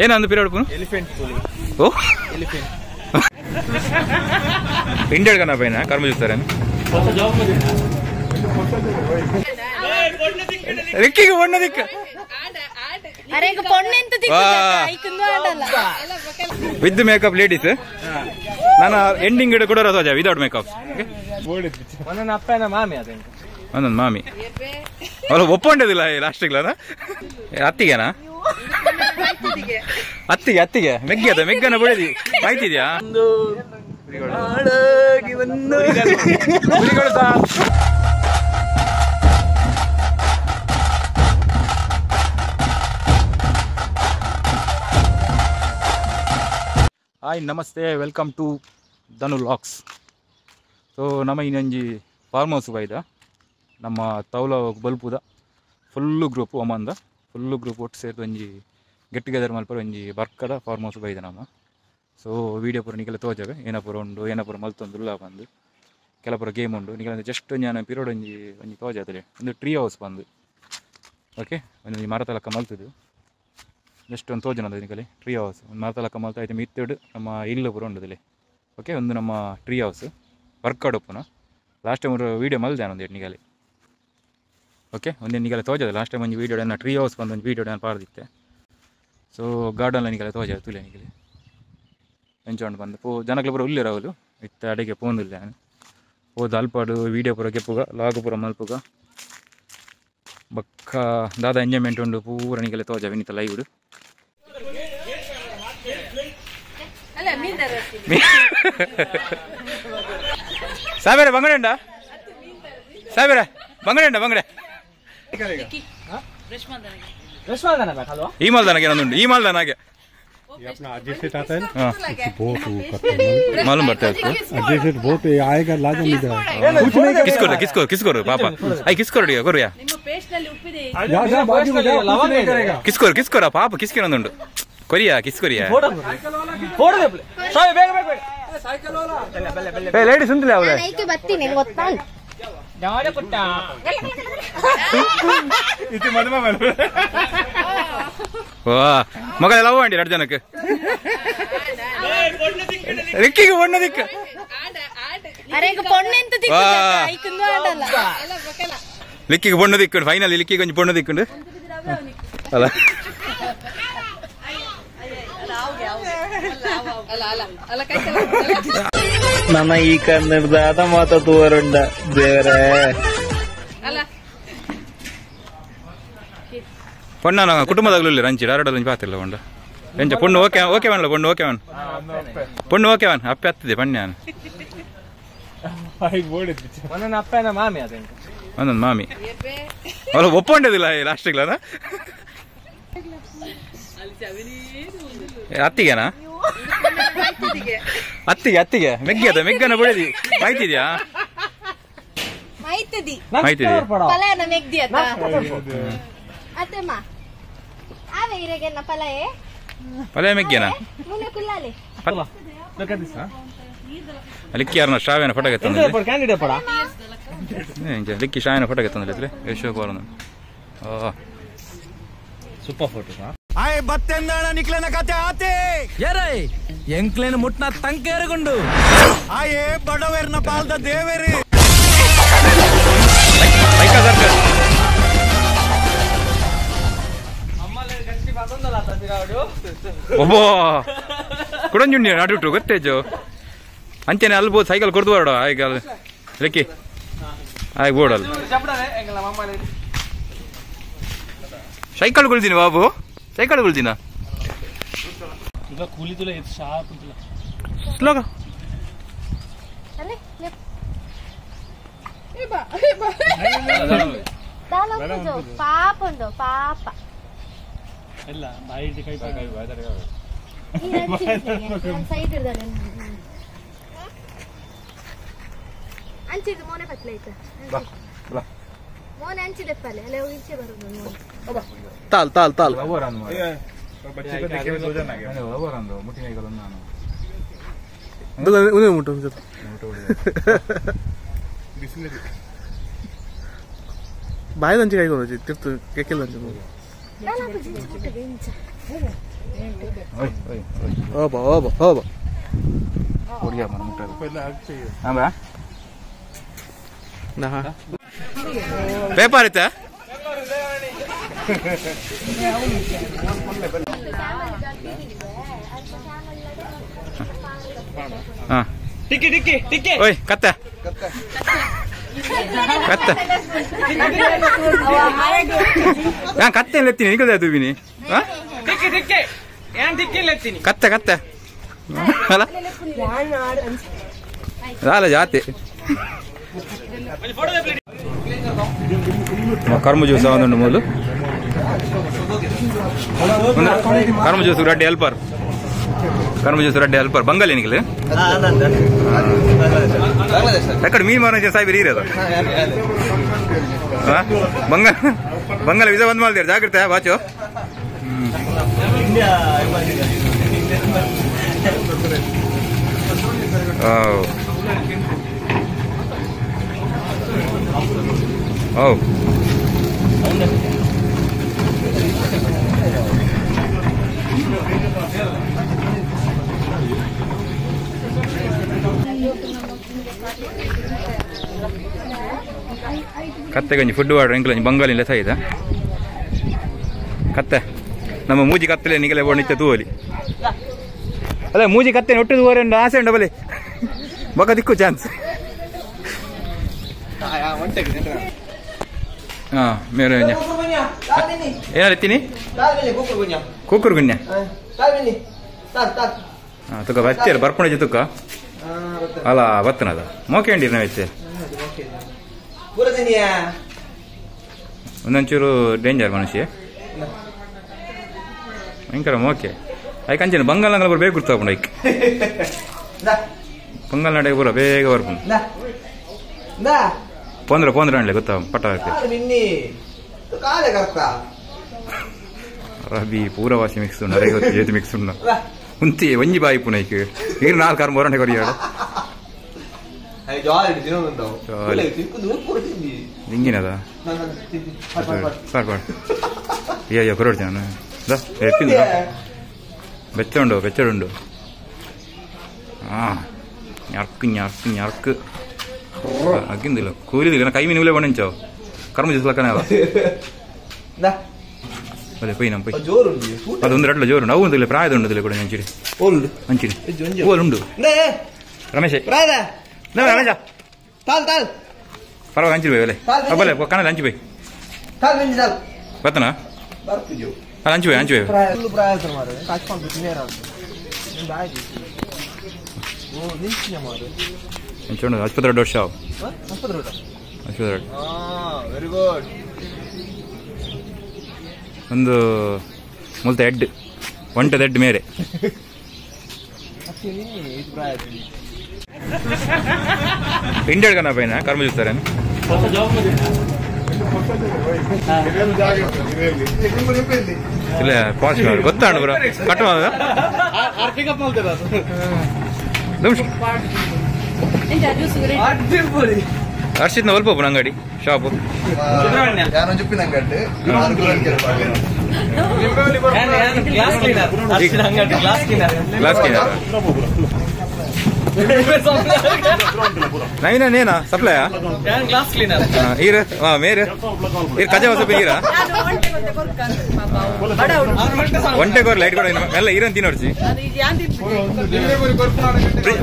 ಏನಂದು ಪಿರವಡು elephant ತುಳಿ. ಓ elephant Indian ಕಣ ಪೈನ ಕರ್ಮ చూస్తారని ರಿಕ್ಕಿಗೆ ಒಣ್ಣ ದಿಕ್ಕ ಅರೆ ಈಗ ಪೊಣ್ಣೆ ಅಂತ ದಿಕ್ಕ ಆಡಲ್ಲ ವಿತ್ ಮೇಕಪ್ ಲೇಡೀಸ್. ನಾನು ಎಂಡಿಂಗ್ ಕೂಡ ರಸೋಜ ವಿದೌಟ್ ಮೇಕಪ್. ಒಂದೊಂದು ಅಪ್ಪನ ಮಾಮಿ ಅದೇ ಒಂದೊಂದು ಮಾಮಿ ಅವಳು ಒಪ್ಪೊಂಡದಿಲ್ಲ ಲಾಸ್ಟಿಗ್ಲ. ಅತ್ತಿಗೆನಾ? ಅತ್ತಿಗೆ ಅತ್ತಿಗೆ ಮೆಗ್ಗಿ ಅದ ಮೆಗ್ಗನ ಬಿಡದಿ ಮಾಯ್ತಿದ್ಯಾ? ಹಾಯ್ ನಮಸ್ತೆ, welcome to Dhanu vlogs. So ನಮ್ಮ ಇನ್ನೊಂಜಿ ಫಾರ್ಮ್ ಹೌಸ್ ಬೈದ ನಮ್ಮ ತೌಲ ಬಲ್ಪುದ ಫುಲ್ಲು ಗ್ರೂಪ್ ಒಮಂದ ಫುಲ್ಲು ಗ್ರೂಪ್ ಒಟ್ಟು ಸೇರಿದ ಒಂಜಿ ಗೆಟ್ ಟುಗೆದರ್ ಮಲ್ಪರ ಒಂಜಿ ಬರ್ಕದ ಫಾರ್ಮ್ ಹೌಸ್ ಬೈದ ನಮ್ಮ. ಸೊ ವೀಡಿಯೋ ಪೂರ ನಿಕಲ ತೋಜವೆ ಏನಪುರ ಉಂಡು ಏನಪುರ ಮಲ್ತೊಂದುಲ್ಲ ಬಂದು ಕೆಲಪುರ ಗೇಮ್ ಉಂಡು ನಿಕಲ ಜಸ್ಟ್ ಒಂಜಿ ನಾನು ಪಿರೋಡ್ ಒಂಜಿ ಒಂಜಿ ತೋಜಾತಲೆ ಒಂದು ಟ್ರೀ ಹೌಸ್ ಬಂದು. ಓಕೆ ಒಂಜಿ ಮರತಲಕ್ಕ ಮಲ್ತದು ಜಸ್ಟ್ ಒಂದು ತೋಜನ ನಿಕಲೆ ಟ್ರೀ ಹೌಸ್ ಒಂದು ಮರತಲಕ್ಕ ಮಲ್ತ ಆಯ್ತು ಮಿತ್ತಡು ನಮ್ಮ ಇಲ್ಲು ಪೂರ ಉಂಡುದಿಲ್ಲ. ಓಕೆ ಒಂದು ನಮ್ಮ ಟ್ರೀ ಹೌಸ್ ವರ್ಕೌಟ್ ಉಪ್ಪುನ ಲಾಸ್ಟ್ ಟೈಮ್ ವೀಡಿಯೋ ಮಲ್ದೆ ಒಂದು ನಿಗಲಿ. ಓಕೆ ಒಂದು ನಿಗಲೆ ತೋಜದ ಲಾಸ್ಟ್ ಟೈಮ್ ಒಂದು ವೀಡಿಯೋ ನನ್ನ ಟ್ರೀ ಹೌಸ್ ಬಂದು ಒಂದು ವೀಡಿಯೋ ನಾನು ಪಾರ್ದಿತ್ತೆ. ಸೊ ಗಾರ್ಡನ್ ನಿಗಲೆ ತೋಜ ತುಲೆ ನಿಗಲೆ ಎಂಚೊಂಡು ಬಂದು ಪೋ ಜನಕ್ಲೆ ಪೂರ ಉಲ್ಲಿರ ಅವಳು ಇತ್ತ ಅಡಿಗೆ ಪೋಂದಿಲ್ಲ ನಾನು ಹೋದ ಅಲ್ಪಾಡು ವೀಡಿಯೋ ಪೂರ ಕೆಪ್ಪುಗ ಲಾಗು ಪೂರ ಮಲ್ಪುಗ ಬಕ್ಕ ದಾದ ಎಂಜಾಯ್ಮೆಂಟ್ ಉಂಡು ಪೂರ ನಿಗಲೆ ತೋಜ ವಿನಿತ ಲೈವ್ಡು. ಸಾವಿರ ಬಂಗಡೆ ಉಂಡಾ? ಸಾವಿರ ಬಂಗಡೆ ಉಂಡಾ? ಬಂಗಡೆ ಈ ಮಾಲ್ದಾನಾಗೆ ಏನೊಂದುಂಟು ಈ ಮಾಲ್ದಾನಾಗೆ मालूम पड़ता है उसको। बहुत आएगा लाजा नहीं किसको किसको किसको पापा आई किसको करो या किसको किसको पाप किसके नೊಂದುಂಡು ಕೊರಿಯಾ ಕಿಸ್ ಕೊರಿಯಾ ಲೇಡೀಸ್ ಉಂಟಲ್ಲ ಅವಳೆ ಬತ್ತೀನಿ ಗೊತ್ತಾಂಡು ವಾ ಮಗಳ ಲವ್ ಅಂಡಿ ಎರಡು ಜನಕ್ಕೆ ರಿಕ್ಕಿಗೆ ಒಣ್ಣ ದಿಕ್ಕ ಅರೆ ಈಗ ಪೊಣ್ಣೆ ಅಂತ ದಿಕ್ಕ ಆಡಲ್ಲ ಲಿಕ್ಕಿಗೆ ಬೊಣ್ಣು ದಿಕ್ಕುಂಡು ಫೈನಲಿ ಲಿಕ್ಕಿಗೆ ಒಂಜಿ ಬೊಣ್ಣು ದಿಕ್ಕುಂಡು ಅಲ್ಲ. ನನ್ನ ಈ ಕನ್ನಡದ ಮಾತ ತೂವರುಂಡ ದೇವರೇ ಪೊಣ್ಣ ಕುಟುಂಬದಾಗಲೂ ರಂಚಿ ಡಾರಡಲ್ಲಿ ಒಂಜಿ ಪಾತಿಲ್ಲ ಉಂಡ ಎಂಚ ಪೊಣ್ಣು ಓಕೆ ಓಕೆ ವನ್ಲ ಪೊಣ್ಣು ಓಕೆ ವನ್ ಪೊಣ್ಣು ಓಕೆ ವನ್ ಅಪ್ಪೆ ಹತ್ತಿದೆ ಪಣ್ಣ ಒಂದೊಂದು ಅಪ್ಪನ ಮಾಮಿ ಅದೇ ಒಂದೊಂದು ಮಾಮಿ ಅವಳು ಒಪ್ಪೊಂಡದಿಲ್ಲ ಲಾಸ್ಟಿಗ್ಲ. ಅತ್ತಿಗೆನಾ? ಅತ್ತಿಗೆ ಅತ್ತಿಗೆ ಮೆಗ್ಗಿ ಅದ ಮೆಗ್ಗನ ಬಿಡದಿ ಮಾಯ್ತಿದ್ಯಾ? ಮಾಯ್ತದಿ ಮಾಯ್ತಿದ್ಯಾ ಪಲಯನ ಮೆಗ್ದಿ ಅತ್ತ ಅತ್ತಮ್ಮ ಆವೆ ಇರೆಗೆನ್ನ ಪಲಯೆ ಪಲಯ ಮೆಗ್ಗೆನಾ ಮುನೆ ಕುಲ್ಲಾಲೆ ಲಿಕ್ಕಿ ಯಾರನ್ನ ಶಾವೇನ ಫೋಟೋ ಎತ್ತಂದ್ರೆ ಕ್ಯಾಂಡಿಡೇಟ್ ಪಡ ಲಿಕ್ಕಿ ಶಾವೇನ ಫೋಟೋ ಎತ್ತಂದ್ರೆ ಯಶೋಕ್ ಅವರನ್ನು ಸೂಪರ್ ಫೋಟೋ. ಆಯ್ ಬತ್ತೆಂದಾಣ ನಿಕ್ಲೆನ ಕತೆ ಆತೆ ಏರೈ ಎಂಕ್ಲೇನ ಮುಟ್ನ ತಂಕೇರಗುಂಡು ಆಯೇ ಬಡವೇರ್ನ ಪಾಲ್ದ ದೇವೇರಿ ಒಬ್ಬ ಕುಡಂಜುಂಡಿ ನಡುಟು ಗೊತ್ತೇಜು ಅಂಚೆನೆ ಅಲ್ಬೋದು ಸೈಕಲ್ ಕೊಡ್ದು ಬರಡ ಈಗ ಲಿಕ್ಕಿ ಆಯ್ ಬೋಡಲ್ಲ ಸೈಕಲ್ ಕೊಳ್ತೀನಿ ಬಾಬು ಸೈಕಲ್ ಕೊಳ್ತೀನ ಪಾಪ ಉಂಡು ಪಾಪ ಅಂಚಿದ್ದು ಮೋನೆ ಪತ್ಲೆ ಆಯ್ತು ಮೋನೆ ಅಂಚಿದೆ ಪಲ್ಲೆ ಅಲ್ಲೇ ಈಚೆ ಬರುದು ತಾಲ್ ತಾಲ್ ತಾಲ್ ಬಾಯ್ದ ಅಂಚೆ ಕೈ ಕೊಡೋದು ತಿರ್ತು ಕೆಕ್ಕೆಲ್ಲ ಅಂಚೆ ದಾಲ ಪೂಜೆ ಇಂಚ ಓಯ್ ಓಯ್ ಓಯ್ ಓಬ ಓಬ ಓಬ ಹುಡುಗ ಮನ ಮುಟ್ಟ ಹಾಂ ಪೇಪರ್ ಐತಾ ಹಾಂ ಟಿಕ್ಕಿ ಟಿಕ್ಕಿ ಟಿಕ್ಕಿ ಓಯ್ ಕತ್ತೆ ಕತ್ತೆ ನಾನು ಕತ್ತೆ ಎತ್ತೀನಿ ನಿಗದ ದುಬಿನಿ ಟಿಕ್ಕಿ ಟಿಕ್ಕಿ ಏನ್ ಟಿಕ್ಕಿ ಎತ್ತೀನಿ ಕತ್ತೆ ಕತ್ತೆ ಅಲ್ಲ ಅಲ್ಲ ಜಾತಿ ಕರ್ಮ ಜ್ಯೂಸ್ ಒಂದು ಮೂಲು ಕರ್ಮ ಜ್ಯೂಸ್ ರೆಡ್ಡಿ ಹೆಲ್ಪರ್ ಕರ್ಮ ಜ್ಯೂಸ್ ರೆಡ್ಡಿ ಹೆಲ್ಪರ್ ಬಂಗಾಲಿ ನಿಗಲು ಎಕ್ಕಡೆ ಮೀನು ಮಾರೋ ಸಾಹೇಬ್ ಇರೋದು ಬಂಗಾಲ ಬಂಗಾಲ ವಿಸಾ ಬಂದ್ ಮಾಡ್ತೀರ ಜಾಗ್ರತೆ ಬಾಚು ಓ ಕತ್ತೆಗಂಜಿ ಫುಡ್ ವಾಡ್ರ್ ಎಂಕ್ಲಂಜಿ ಬಂಗಾಲಿ ಲೆಸ ಇದೆ ಕತ್ತೆ ನಮ್ಮ ಮೂಜಿ ಕತ್ತಲೆ ನಿಗಲೆ ಬೋಣಿತ್ತೆ ತೂವಲಿ ಅಲ್ಲ ಮೂಜಿ ಕತ್ತೆ ಒಟ್ಟು ತೂವರೆ ಉಂಡು ಆಸೆ ಉಂಡು ಬಲೆ ಬೊಕ ದಿಕ್ಕು ಚಾನ್ಸ್ ಹಾ ಮೇರೆ ಏನಾಯ್ತೀನಿ ಕೂಕುರು ಗುನ್ಯ ಹಾಂ ತುಕ್ಕ ಬಚ್ಚೇರು ಬರ್ಪುಣಜಿ ತುಕ್ಕ ಅಲ್ಲ ಬತ್ತನದ ಮೋಕೆ ಉಂಡಿರಿ ನಾವು ಹೆಚ್ಚೇರು ಒಂದೊಂಚೂರು ಡೇಂಜರ್ ಮನುಷ್ಯ ಭಯಂಕರ ಮೋಕೆ ಐಕ್ ಅಂಚನೆ ಬಂಗಾಲ ಅಂಗಲ ಬೇಗ ಗುರ್ತಾಪುಂಡು ಐಕ್ ಬಂಗಾಲ ನಾಡೆ ಬರ ಬೇಗ ಬರ್ಪುಂಡು ಪೋಂದ್ರ ಪೋಂದ್ರ ಅನ್ಲೆ ಗೊತ್ತಾ ಪಟ್ಟ ರಬಿ ಪೂರ ವಾಸಿ ಮಿಕ್ಸ್ ಉಂಡು ಅರೆ ಗೊತ್ತು ಏತು ಮಿಕ್ಸ್ ಉಂಡು ಉಂತಿ ಒಂಜಿ ಬಾಯಿ ಪುನ ಐಕ್ ನೀರು ನಾಲ್ಕು ಕಾರ್ ಮೊರಣೆ ಕೊರಿಯಾಡ ದಿಂಗಿನದ ಸಾಕು ಅಯ್ಯೋ ಕೊರೊಡ್ಚಿ ನಾನು ಬೆಚ್ಚ ಉಂಡು ಬೆಚ್ಚಡುಂಡು ಹಾಂ ഞർക്ക് ഞർക്ക് ഞർക്ക് അക്കിന്തില്ല കൂരിതില്ല കൈ മീനുകളെ പണിച്ചോ കർമ്മ ജ്യൂസ് ಅದೇ ಪೊಯ್ ನಮ್ಮ ಪೊಯ್ ಅದೊಂದು ರಡ್ಲ ಜೋರುಂಡು ಅವು ಒಂದಿಲ್ಲ ಪ್ರಾಯದ ಉಂಡು ಕೂಡ ಅಂಚಿಡಿ ಅಂಚಿಡಿ ಓಲ್ ಉಂಡು ರಮೇಶ್ ರಮೇಶ ಪರವಾಗಿ ಅಂಚಿಡಿ ಬೈ ಒಲೆ ಬಲೆ ಕಣಲ್ಲ ಅಂಚಿ ಬೈ ಬತ್ತನಾ ಅಲ್ಲ ಅಂಚು ಬೈ ಅಂಚು ಬೈ ಅಂಚು ಆಸ್ಪತ್ರೆ ದೊಡ್ಡ ಶಾವ್ ಆಸ್ಪತ್ರೆ ವೆರಿ ಗುಡ್ ಒಂದು ಮುಲ್ತ ಎಡ್ ಒಂಟದ ಎಡ್ ಮೇರೆ ಇಂಡಿಯಾ ಕಣ ಪೈನ ಕರ್ಮ చూస్తారా ಇಲ್ಲ ಪಾಸ್ ಗೊತ್ತಾಣ ಬ್ರೋ ಕಟ್ ಮಾಡ ಹರ್ಷಿತ್ ನ ಒಲ್ಪ ಅಂಗಡಿ shop glass cleaner ನೈನಾ ನೇನಾ ಸಪ್ಲೈಯಾ ಗ್ಲಾಸ್ ಕ್ಲೀನರ್ ಈರ ಮೇರೆ ಈರ್ ಕಜ ಹೊಸ ಈರ ಒಂಟೆ ಕೋರ್ ಲೈಟ್ ಕೂಡ ಎಲ್ಲ ಈರನ್ ತಿನ್ನೋಡ್ಸಿ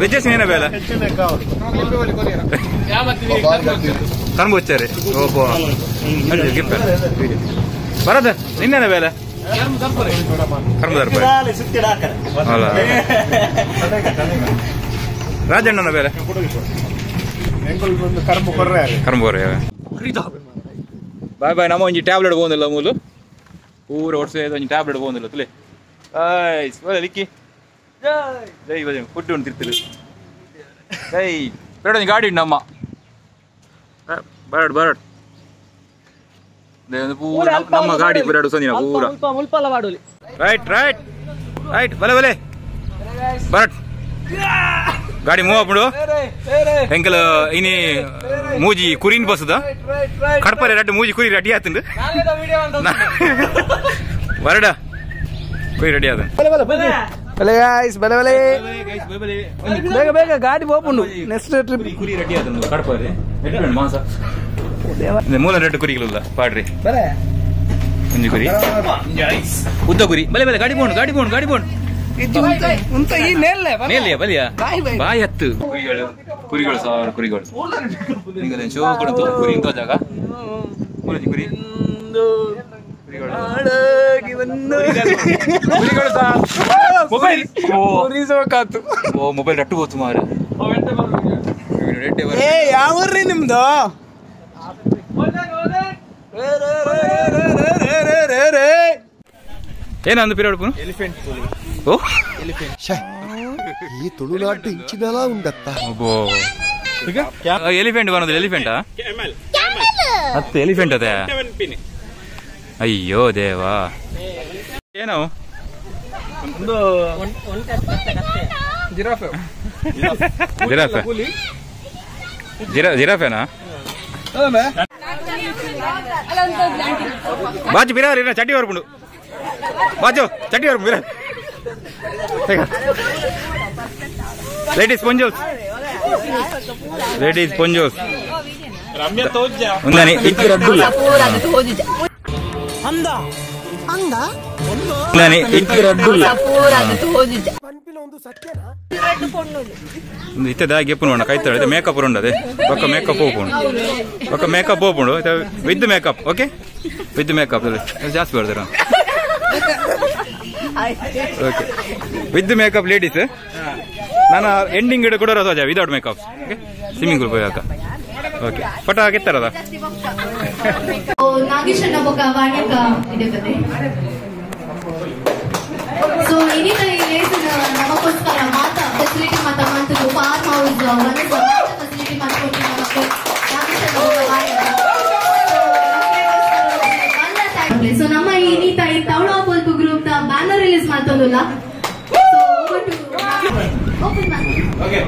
ವೆಜ್ ಏನ ಬೇಲ ಕರ್ಂಬು వచ్చారు ಓಪೋ ಗಿಫ್ಟ್ ಬರದ ನಿನ್ನೇನ ಬೇಲೆ ಕರ್ಮ ದರ್ಪ ಅಲ್ಲ ರಾಜಣ್ಣನ ಬೇಲೆ ಕರ್ಮ ಬಾಯ್ ಬಾಯ್ ನಮ್ಮ ಒಂಜಿ ಟ್ಯಾಬ್ಲೆಟ್ ಪೋಂದಿಲ್ಲ ಮೂಲು ಪೂರ ಒಡ್ಸೆ ಒಂಜಿ ಟ್ಯಾಬ್ಲೆಟ್ ಪೋಂದಿಲ್ಲ ತುಲೆ ಆಯ್ ಲಿಕ್ಕಿ ಜೈ ಬಜೆ ಫುಡ್ ಉಂಟು ತಿರ್ತಿಲ್ಲ ಜೈ ಬೇಡ ಒಂಜಿ ಗಾಡಿ ಉಂಟು ನಮ್ಮ ಬರಡ್ ಬರಡ್ ಪೂರ ನಮ್ಮ ಗಾಡಿ ಬರಡು ಸಂದಿನ ಪೂರ right right right ಬಲೆ ಬಲೆ ಬರಟ್ ಗಾಡಿ ಮೂವ್ ಆಪುಂಡು ಎಂಕಲ್ ಇನಿ ಮೂಜಿ ಕುರಿನ್ ಬಸ್ದ ಕಡ್ಪರೆ ರಡ್ಡು ಮೂಜಿ ಕುರಿ ರೆಡಿ ಆತುಂಡು ಬರಡ ಕುರಿ ರೆಡಿ ಆದ ಬಲೆ ಗಾಯ್ಸ್ ಬಲೆ ಬಲೆ ಬೇಗ ಬೇಗ ಗಾಡಿ ಹೋಗ್ಬಂಡು ನೆಕ್ಸ್ಟ್ ಟ್ರಿಪ್ ಕುರಿ ರೆಡಿ ಆದ ಕಡಪರಿ ಮಾಂಸ ಮೂಲ ರೆಡ್ ಕುರಿಗಳಿಲ್ಲ ಪಾಡ್ರಿ ಬಲೆ ಒಂಜಿ ಕುರಿ ಉದ್ದ ಕುರಿ ಬಲೆ ಬಲೆ ಗಾಡಿ ಬೋಣು ಗಾಡಿ ಬೋಣು ಗಾಡಿ ಬೋಣು ಉಂತ ಈ ನೇಲ್ಲೆ ಮೇಲೆಯ ಬಲಿಯ ಬಾಯ್ ಬಾಯ್. ಬಾಯ್ ಹತ್ತು ಕುರಿಗಳು ಕುರಿಗಳು ಸಾವಿರ ಕುರಿಗಳು ಈಗ ಶೋ ಕೊಡುತ್ತು ಕುರಿ ಇಂಥ ಜಾಗ ಮೂಲಜಿ ಕುರಿ ಕುರಿಗಳು ಮೊಬೈಲ್ ಓ ಮೊಬೈಲ್ ರಟ್ಟು ಹೋತು ಮಾರ ಏ ಯಾವ್ರಿ ನಿಮ್ದು ಏನಂದು ಪಿರಿಯಡ್ ಎಲಿಫೆಂಟ್ ಓ ಈ ತುಳುನಾಡು ಇಂಚಿನಲ ಉಂಡತ್ತ ಒಬ್ಬೋ ಎಲಿಫೆಂಟ್ ಬರೋದು ಎಲಿಫೆಂಟಾ ಹತ್ತು ಎಲಿಫೆಂಟ್ ಅದೇ ಅಯ್ಯೋ ದೇವಾ ಏನೋ ಜಿರಾಫೆ ಜಿರಾಫೆ ಜಿರಾಫೆನಾ ಬಾಜು ಬಿರಾರಿ ಚಟಿ ಬರ್ಪುಂಡು ಬಾಜು ಚಟಿ ಬರ್ಪು ಬಿರ ಲೇಡೀಸ್ ಪೊಂಜೋಸ್ ಲೇಡೀಸ್ ಪೊಂಜೋಸ್ ಒಂದಾನೆ ಒಂದಾನೆ ಇತ್ತದ ಗೆಪ್ಪು ನೋಡ ಕೈತಾಳೆ ಮೇಕಪ್ ಉಂಡದೆ ಬೊಕ್ಕ ಮೇಕಪ್ ಹೋಗ್ಪುಂಡು ಬೊಕ್ಕ ಮೇಕಪ್ ಹೋಗ್ಪುಂಡು with makeup okay with makeup ಜಾಸ್ತಿ ಬರ್ತಾರ ಓಕೆ ವಿತ್ ಮೇಕಪ್ ಲೇಡೀಸ್ ನಾನು ಎಂಡಿಂಗ್ ಇಡ ಕೂಡ ರಜಾ without makeup okay swimming pool ಪೋಯಾಕ ಓಕೆ ಫೋಟೋ ಹಾಕಿತ್ತಾರದ ನಾಗೇಶಣ್ಣ ಬೊಕ್ಕ ವಾಣ್ಯಕ್ಕ ಇದೆ ಕತೆ ಸೊ ಇನ್ನಿತ ಈ ಲೇಸನ ನಮಗೋಸ್ಕರ ಮಾತ ಫೆಸಿಲಿಟಿ ಮಾತ ಮಾಡ್ತಿದ್ದು ಫಾರ್ಮ್ ಹೌಸ್ ಫೆಸಿಲಿಟಿ ಮಾಡ್ಕೊಂಡು ನಮಕ್ ನಾಗೇಶಣ್ಣ ಬೊಕ್ಕ ವಾಣ್ಯಕ್ಕ ಸೊ ನಮ್ಮ ಈ ನೀತ ಈ ತವಳ ಪೊಲ್ಪು ಗ್ರೂಪ್ ದ ಬ್ಯಾನರ್ ರಿಲೀಸ್ ಮಾಡ್ತೊಂದುಲ್ಲ ಸೊ ಓಪನ್ ಓಕೆ.